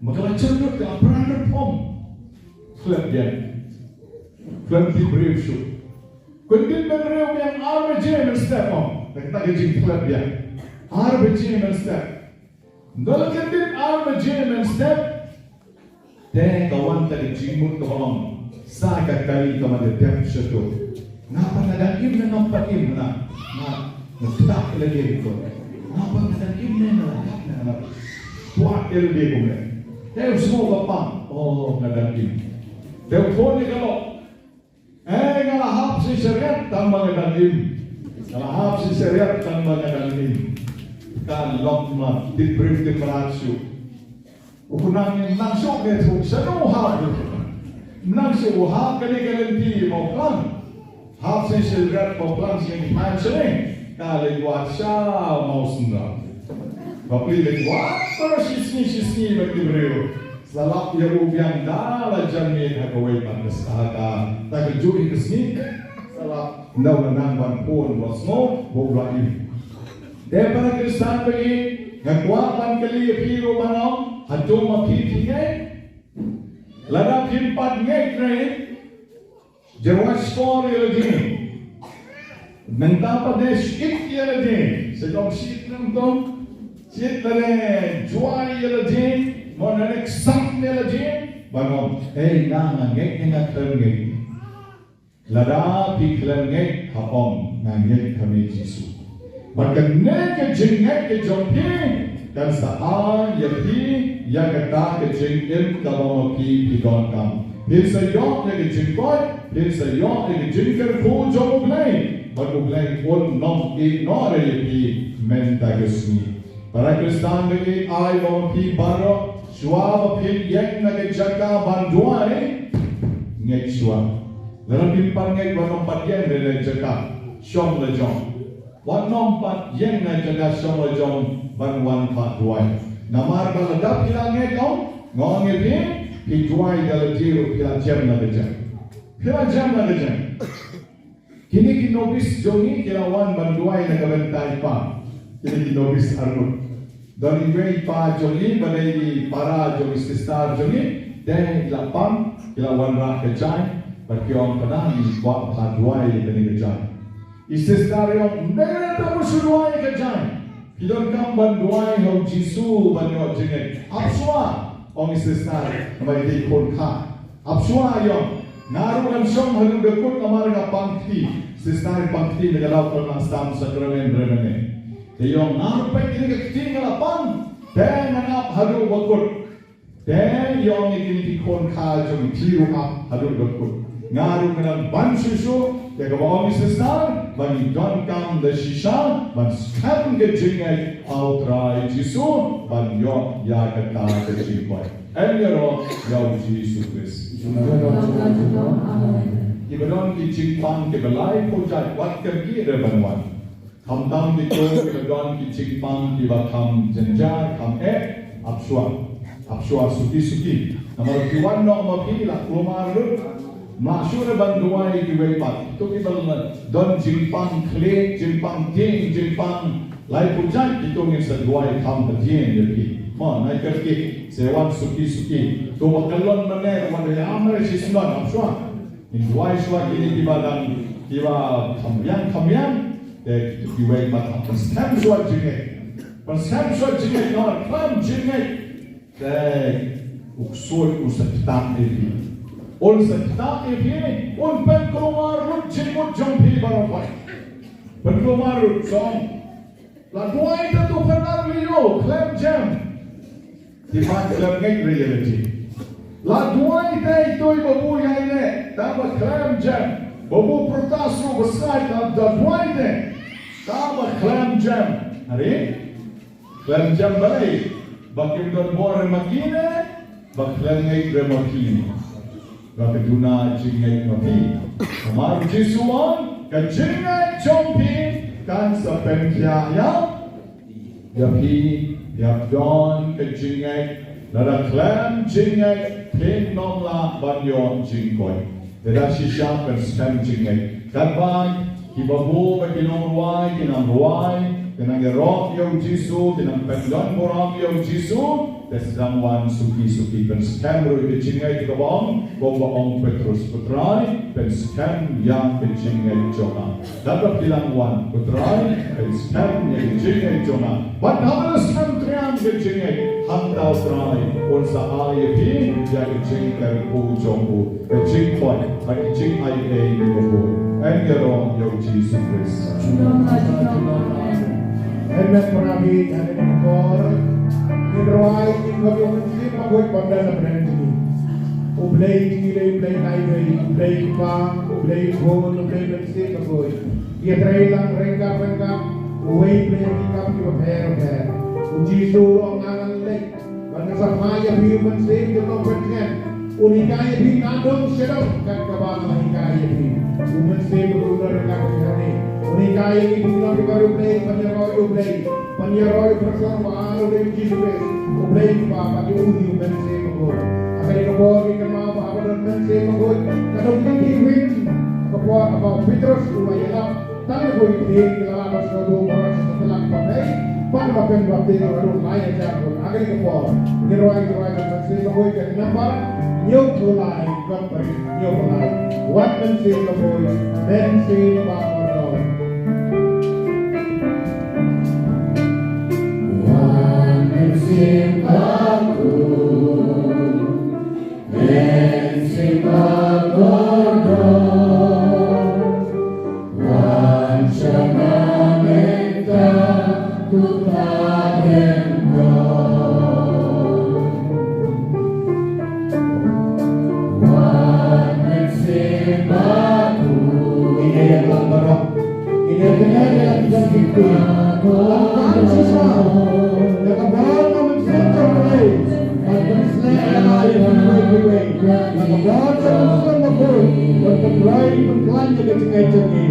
Ma ka la jam lut ka la pra ka pom. Khlep biang. Khlem tip briew shuh. Kyndit ban riew biang ar baje mynstep ong. Da kata ka jingkhlep biang. Ar baje mynstep. Ynda la kyndit ar baje mynstep, te ka wan ka jingmut kaba ong, sa ka kali kaba dep sha to. Nga pat nga dang im ne ngam pat im na. Nga, nga khlem ïa lade ko. Nga pat nga dang im ne nga la khlem ne nga la. Kwah ïa lade kumne. Te u sngew ba pang. Oh, nga dang im. Te u phone ïa ka lok. Eh, nga la hap sha shariat tang ba nga dang im. Nga la hap sha shariat tang ba nga dang im. Ka lok ma tip briew tip mrad shuh. U nang, nang shuh ne thuh, shano u hap. Nang shuh u hap kane ka lynti Mawphlang. Hap sha shariat Mawphlang sha ïing phan sha ïing. Ka leit wad sha Mawsynram. Bapli leit wad, tang shi sngi shi sngi ba ki briew. Sa lap ïa u biang da la jan miet ha kawei pat ka sha ka. Ta ka juh ïa ka sngi. Sa lap na u la nang ban phone, u la sngew ba u la im. Te para Khristan ba ïeit, nga kwah ban kylli ïa phi ruh ban ong, hato ma phi phi ngeit? Lada phim pat ngeit ne, jyrwai shkor ïa lade. Nangta pat de shit ïa lade. Sha dong shit nangtong. Shit lade, jwai ïa lade. Mo, nane ksat ïa lade. Ban ong, ei, nga nga ngeit ne nga khlem ngeit. Lada phi khlem ngeit, ha ong, nga ngeit ha me Jisu. Bad kane ka jingngeit ka jong phi kan sa ai ïa phi ïa kata ka jingim kaba ma phi phi donkam. Phin sa ïoh ïa ka jingkoit, phin sa ïoh ïa ka jingkyrkhu jong U Blei. Bad U Blei un ym ïehnoh ïa phi mynta ka sngi. Para Khristan ba ïeit, ai ba ma phi baroh, shuwa ba phin ïeng na ka jaka ban duwai, ngeit shuwa. Lada phim pat ngeit, wat nym pat ïeng na ka jaka shong lajong. Wat nym pat ïeng na jaka shong lajong ban wan pat duwai. Namar ba lada phi la ngeit, ong, nga ong ïa phi, phi duwai da lade ruh phi la jem la ka jem. Phi la jem la ka jem. Kine ki nobis jong ngi ki la wan ban duwai na ka bynta i pa. Kine ki nobis arngut. Don iwei i pa jong ngi ba dei i para jong i sister jong ngi. Te i la pang, ki la wanrah ka jaiñ. Bad ki ong, pa nang, ngi kwah ban duwai ïa kane ka jaiñ. I sister i ong, ym dei re tang ban shu duwai ka jaiñ. Phi donkam ban duwai ha u Jisu ban ïoh jingngeit. Ap shuwa, ong i sister, namar i dei khun kha. Ap shuwa i ong, nga ruh ngan shong haduh da kut namar nga pang kti. Sister i pang kti na ka daw khlem lah sam sakramen re mane. Te i ong, nga ruh peit kine ki kti nga la pang. Te ngan ap haduh ba kut. Te i ong ïa kine ki khun kha jong ngi, phi ruh ap haduh ba kut. Nga ruh ngan nang ban shuh shuh ïa kaba ong i sister, ba ngin donkam da shisha ban skhem ka jingngeit ha u Trai Jisu ban ïoh ïa kata ka jingkoit. Em ïaroh ïa u Jisu Khrist. Amen. Kiba don ki jingpang kiba laiphew jait, wat kyrkieh re ban wan. Khamtam kito kiba don ki jingpang kiba kham jynjar, kham eh, ap shuwa. Ap shuwa suki suki. Namar phi wan noh ma phi la kulmar lut. Ym lah shuh re ban duwai kiwei pat. Kito kiba don jingpang khlieh, jingpang tieng, jingpang laiphew jait, kito ngin sa duwai kham hadien ïa phi. Mo, nai kyrkieh, sa wan suki suki. To ba kyllon mane, ba wan ïa amre shisnong, ap shuwa. Ngin duwai shuwa kine kiba dang, kiba kham biang, kham biang. Te kiwei pat, pynskhem shuwa jingngeit. Pynskhem shuwa jingngeit, namar khlem jingngeit, te u ksuid un sa ktah ïa phi. Un sa ktah ïa phi, un pynkulmar lut jingmut jong phi baroh pat. Pynkulmar lut, song. La duwai te to pynlong leo, khlem jem. Te ba khlem ngeit re ïa lade. La duwai te ito i babu ïaineh, te ba khlem jem. Babu pyrta shuh ba sngewbha, la duwai te. Te ba khlem jem. Are? Khlem jem balei? Ba kim don bor re ma ki ne, ba khlem ngeit re ma phi. Ba ka duna jingngeit ma phi. Namar u Jisu u ong, ka jingngeit jong phi kan sa pynkhiah ïa, ïa phi Ïa don ka jingngeit, lada khlem jingngeit, phin ym lah ban ïoh jingkoit. Te da shisha pynskhem jingngeit. Katba ki babu bad ki nongrwai, ki nang rwai, ki nang ïaroh ïa u Jisu, ki nang pynlong burom ïa u Jisu, te sdang wan suki suki pynskhem ruh ïa ka jingngeit kaba ong, kumba ong Petrus, Ko Trai, pynskhem ïa ka jingngeit jong nga. Katba phi la wan, Ko Trai, pynskhem ïa ka jingngeit jong nga. Bad haba la skhem triang ka jingngeit, hangta U Trai un sa ai ïa phi ïa ka jingkyrkhu jong u, ka jingkoit bad ka jingai ei jong u. Yn ïaroh ïa U Jisu Khrist. Amen. Para bangeit, ha kane ka por ngin rwai, ngin khot ïa U Mynsiem Bakhuid ban don ha pdeng jong ngi. U Blei jong ngi dei U Blei Trai, U Blei Kpa, U Blei Khun, U Blei Mynsiem Bakhuid. Ïatrei lang ryngkat ryngkat, uwei Blei ha ki kam kiba pher bapher. U Jisu u ong, nga ngan leit ban sa phai ïa phi U Mynsiem jong U Nongpynkhiah. Un hikai ïa phi nadong shadong kat kaba nga la hikai ïa phi. U Mynsiem Bakhuid u don ryngkat bad ngi hangne. Un hikai ïa ngi, phi nong kiba riewblei, ban ïaroh ïa U Blei, ban ïaroh ïa u Khrist ba ar, U Blei Jisu Khrist, U Blei Kpa, bad ïa u hi U Mynsiem Bakhuid. Ha kane ka por ngi kynmaw ba haba don Mynsiem Bakhuid, ka don ki ktien, ka por haba u Petrus u la ïalap, tang da kawei ka ktien, ki la lah ban sngewthuh baroh shi satlak ba pei, bad ba pynbaptis haduh lai hajar ngut. Ha kane ka por ngin rwai, ngin rwai da U Mynsiem Bakhuid, ka number hynñiewphew lai, dot peit, hynñiewphew lai. Wan Mynsiem Bakhuid, Mynsiem Bakhuid. Wan Mynsiem Bakhuid, Mynsiem Bakhuid, wan sha nga mynta, to khlem noh. Wan Mynsiem Bakhuid. Ngi ïa lang baroh. Ngi ïa kynnoh ïa la ki jong ki kti. Wan shisha. Ïa ka bor ka mynsiem jong U Blei. Ban pynsleh ïa la ïa kiwei kiwei. Ïa ka bor ka mynsiem bakhuid. Ban pyntrei pynkhlaiñ ïa ka jingngeit jong ngi.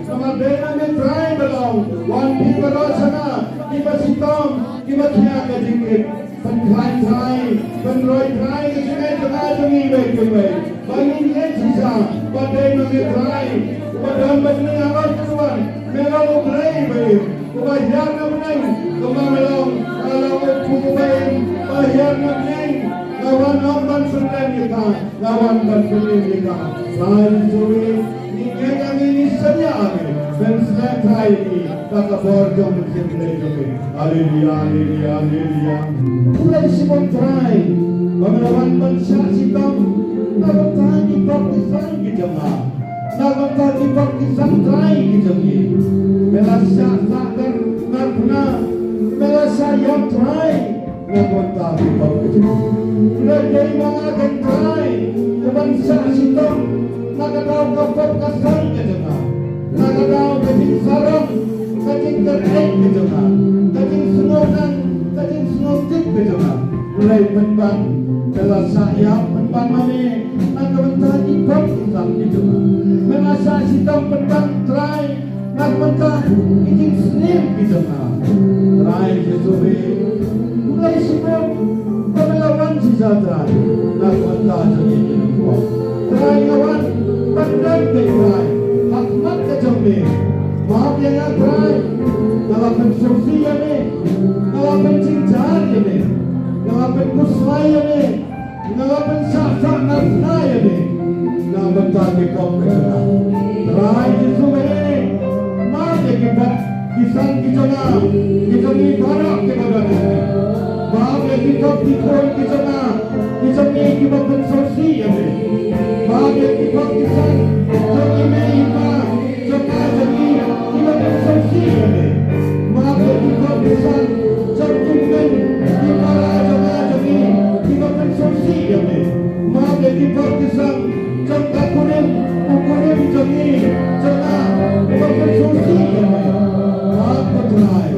Namar dei ma me Trai ba long, wan phi baroh sha nga, kiba shitom, kiba thiah ka jingkit. Pynkhlaiñ Trai, pynroi Trai ka jingngeit jong nga jong ngi iwei pa iwei. Ba ngin ïeng shisha, ba dei ma me Trai uba don bad ngi halor kata ka wan. Me long U Blei ba im, uba hiar na bneng. Kumba me long, nga long u kpu uba im ba hiar na bneng. Nga wan ym ban pyndem ïa ka, nga wan ban pynim ïa ka. Trai Jisu, ngi ngeit ïa me, ngi sngewthuh ïa me. Pynsleh Trai ïa ngi da ka bor jong U Mynsiem Blei jong me. Haleluya, haleluya, haleluya. Khublei shibun Trai ba me la wan ban shah shitom na ka bynta ki pop ki san ki jong nga, na ka bynta ki pop ki san Trai ki jong ngi. Me la shah sah ter narphna, me la shah ïap Trai. Na ka bynta ki pop ki jong ngi. Hynrei dei ma nga ken Trai kaban shah shitom na ka daw ka pop ka san ka jong nga, na ka daw ka jingsarong, ka jingkyrhai ka jong nga, ka jingsngewtang, ka jingsngewtip ka jong nga. Hynrei pynban me la shah ïap pynban ma me na ka bynta ki pop ki san ki jong nga. Me la shah shitom pynban Trai na ka bynta ki jingsngewtip ki jong nga. Trai Jisu, khublei shibun ba me la wan shisha Trai na ka bynta jong ngi ki nongpop. Trai nga wan ban don Trai ha khmat ka jong me. Map ïa nga Trai, nga la pynsngewsih ïa me, nga la pynjynjar ïa me, nga la pynkhuslai ïa me, nga la pynshah sah narphna ïa me. Bynta ki pop ki jong nga. Trai Jisu, map ïa ki pop ki san ki jong nga, ki jong ngi baroh kiba don ha ngi. Map ïa ki pop ki khun ki jong nga, ki jong ngi kiba pynsngewsih ïa me. Map ïa ki pop ki san jong i mei i pa, jong nga jong ngi kiba pynsngewsih ïa me. Map ïa ki pop ki san jong ki kmie ki para jong nga jong ngi kiba pynsngewsih ïa me. Map ïa ki pop ki san jong ka kurim, u kurim jong ngi, jong nga, ba pynsngewsih ïa me. Map ko Trai,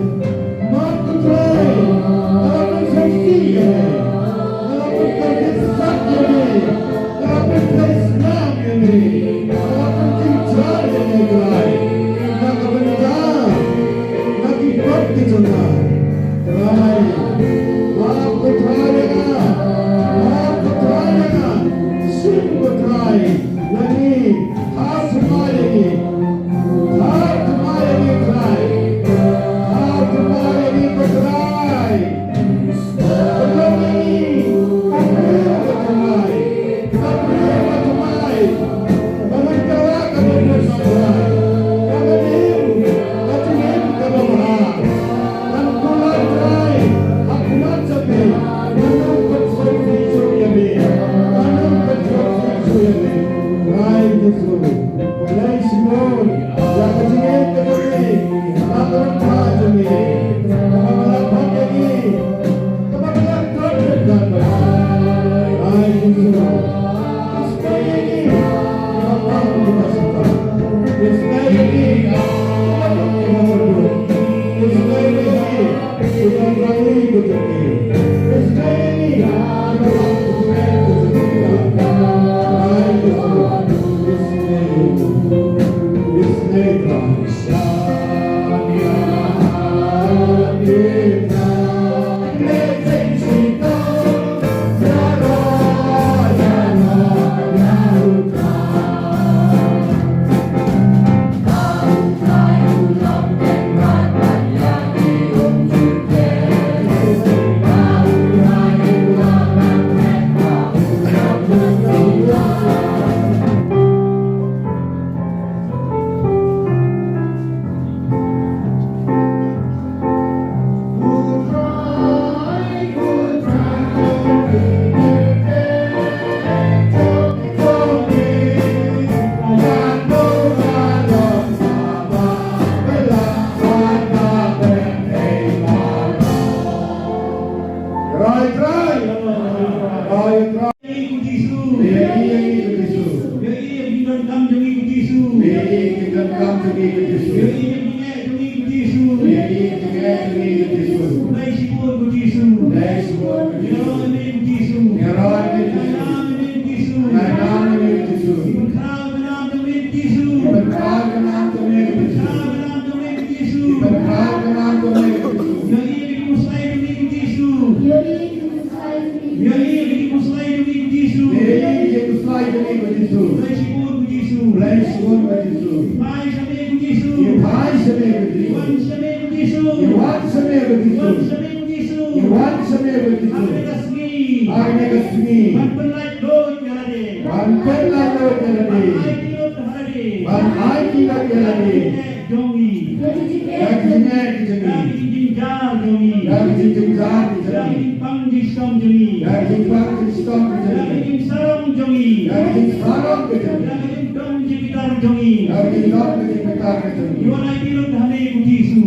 map ko Trai, nga la pynsngewsih ïa me. Nga la pynkyrkieh sat ïa me. Nga la pyntrei snam ïa me. Nga la pynjynjar ïa me Trai. Na ka bynta na ki pop ki jong nga. Trai, map ko Trai ïa nga. Map ko Trai ïa nga. Shim ko Trai ïa ngi. Thaw thymmai ïa ngi. Thaw thymmai ïa ngi Trai. Thaw thymmai ïa ngi ko Trai. Pynlong ïa ngi u briew uba thymmai. Ka briew ba thymmai. Ba ngan kylla ka dohnud Trai. Ba ngan im ka jingim kaba bha. Ngan kular Trai ha khmat jong me. Ngan ym pynsngewsih shuh ïa me. Ngan ym pynsngewsih shuh ïa me. Trai Jisu. Khublei shibun ïa ka jingim ka jong me. Ka bynta jong me. Kaba me la ban ïa ngi. Kaba me la don ryngkat bad ngi. Trai Jisu. Isynei ïa ngi. Kaba bang kiba sngewbha. Isynei ïa ngi. Kaba duk kiba kyrduh. Isynei ïa ngi. Trai, trai. Trai, trai. Ïa ngi ko Jisu. Ïa ngi, ïa ngi ko Jisu. Ïa ngi, ïa ngi donkam jong ngi ko Jisu. Ïa ngi, ïa ngi donkam jong ngi ko Jisu. Ïa ngi, ïa ngi jingeh jong ngi ko Jisu. Ïa ngi, ïa ngi jingeh jong ngi ko Jisu. Khublei shibun ko Jisu. Khublei shibun ko Jisu. Ïaroh ïa me ko Jisu. Ïaroh ïa me ko Jisu. Ïaroh ïa me ko Jisu. Ïaroh ïa me ko Jisu. Ïa ka nam jong me ko Jisu. Ïa ka nam jong me ko Jisu. Ïa ka nam jong me ko Jisu. Ïa ka nam jong me ko Jisu. Ïa ngi ïa ki khuslai jong ngi ko Jisu. Ïa ngi ïa ki khuslai jong ngi ko Jisu. Ïa ngi ïa ki khuslai jong ngi ko Jisu. Khublei shibun ko Jisu. Khublei shibun ko Jisu. Phai sha me ko Jisu. Phai sha me ko Jisu. Wan sha me ko Jisu. Wan sha me ko Jisu. Wan sha me ko Jisu. Wan sha me ko Jisu. Ha kane ka sngi. Ha kane ka sngi. Ban pynlait lut ïa lade. Ban pynlait lut ïa lade. Ban ai ki lut ha lade. Ban ai ki lut ïa lade. Jong ngi. Ïa ki jingeh ki jong ngi. Ïa ki jingjynjar jong ngi. Ïa ki jingjynjar ki jong ngi. Ïa ki jingpang jingshitom jong ngi. Ïa ki jingpang jingshitom ki jong ngi. Ïa ki jingsarong jong ngi. Ïa ki jingsarong ki jong ngi. Ïa ki jingdom jingbitar jong ngi. Ïa ki jingdom jingbitar ki jong ngi. Ïa ngi ïa ki lut ha me ko Jisu.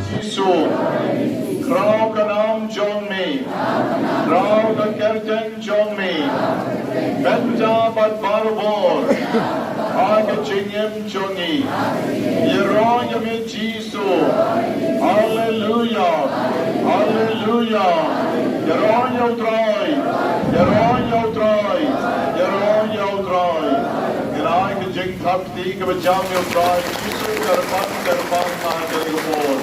Jisu, khraw ka nam jong me, khraw ka kyrteng jong me, bynta bad barabor ha ka jingim jong ngi. Ïaroh ïa me Jisu. Haleluya. Haleluya. Ïaroh ïa U Trai. Ïaroh ïa U Trai. Ïaroh ïa U Trai. Ngi ai ka jingthap kti kaba jam ïa U Trai Jisu, kyrpad, kyrpad ha kane ka por.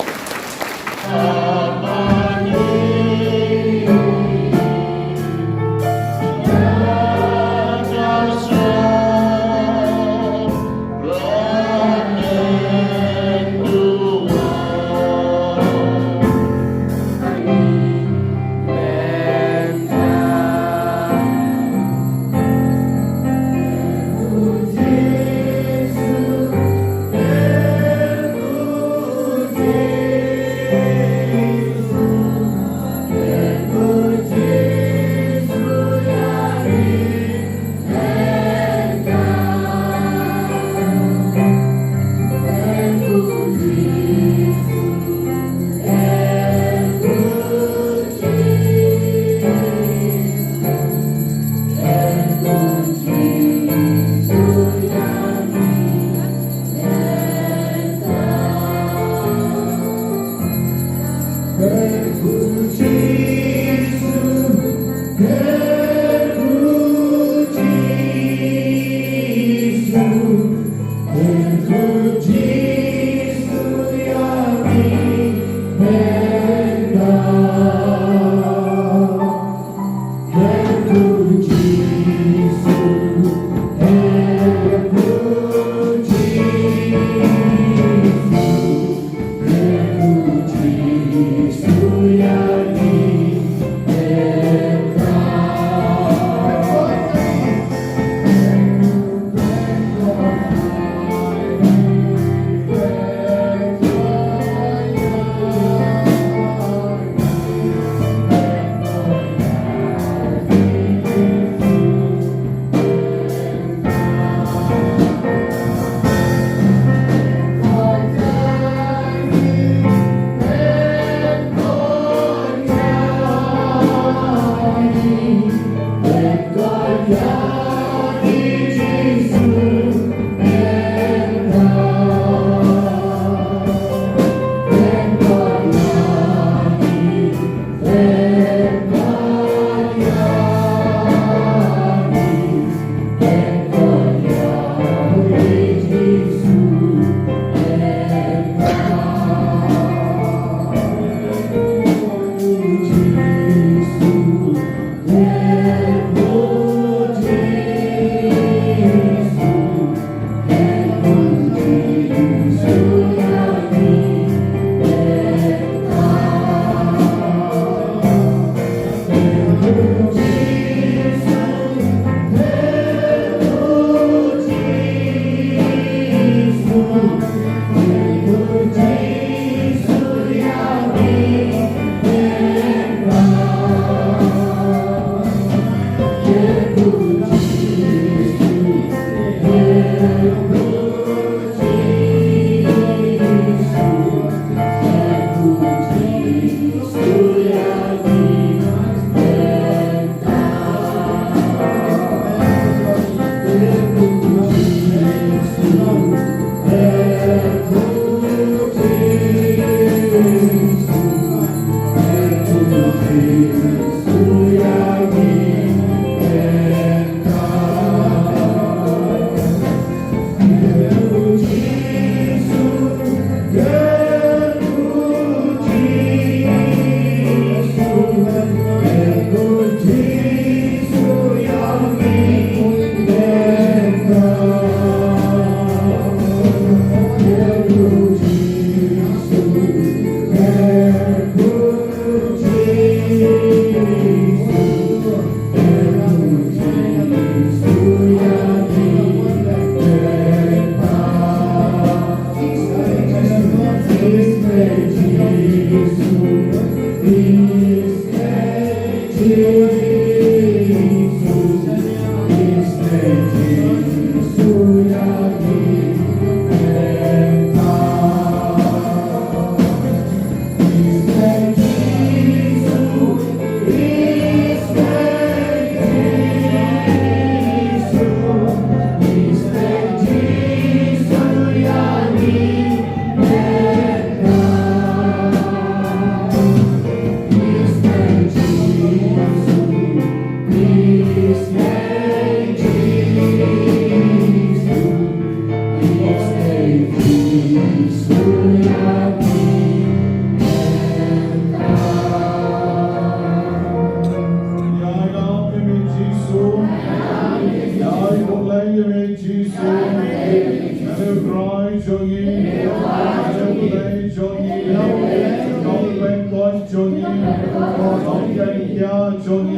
Ïa jong ngi,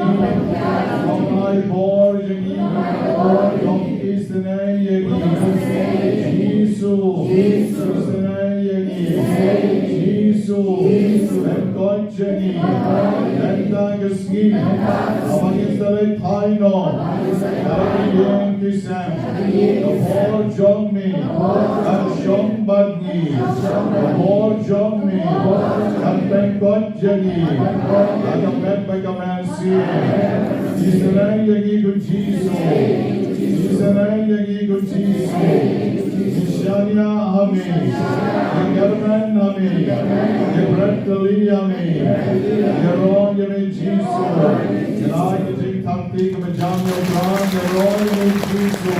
long ai bor ïa ngi, long isynei ïa ngi. Jisu, isynei ïa ngi. Jisu, pynkoit ïa ngi. Mynta ka sngi, haba ngin sa leit phai noh na ka ïing ki sem, ka bor jong me kan shong bad ngi. Ka bor jong me kan pynkoit ïa ngi ha ka met bad ka mynsiem. Isynei ïa ngi ko Jisu. Isynei ïa ngi ko Jisu. Ngi shaniah ha me. Ngi kyrmen ha me. Ngi bret kylli ha me. Ïaroh ïa me Jisu. Ngi ai ka jingthangtip kaba jam ïa u Trai. Ïaroh ïa me Jisu.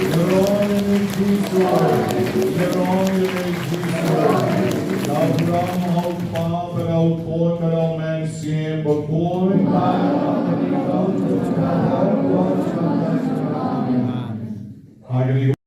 Ïaroh ïa me Jisu. Ïaroh ïa me Jisu. La u Trai ha u Kpa bad ha u Khun bad ha u Mynsiem Bakhuid. Ha kane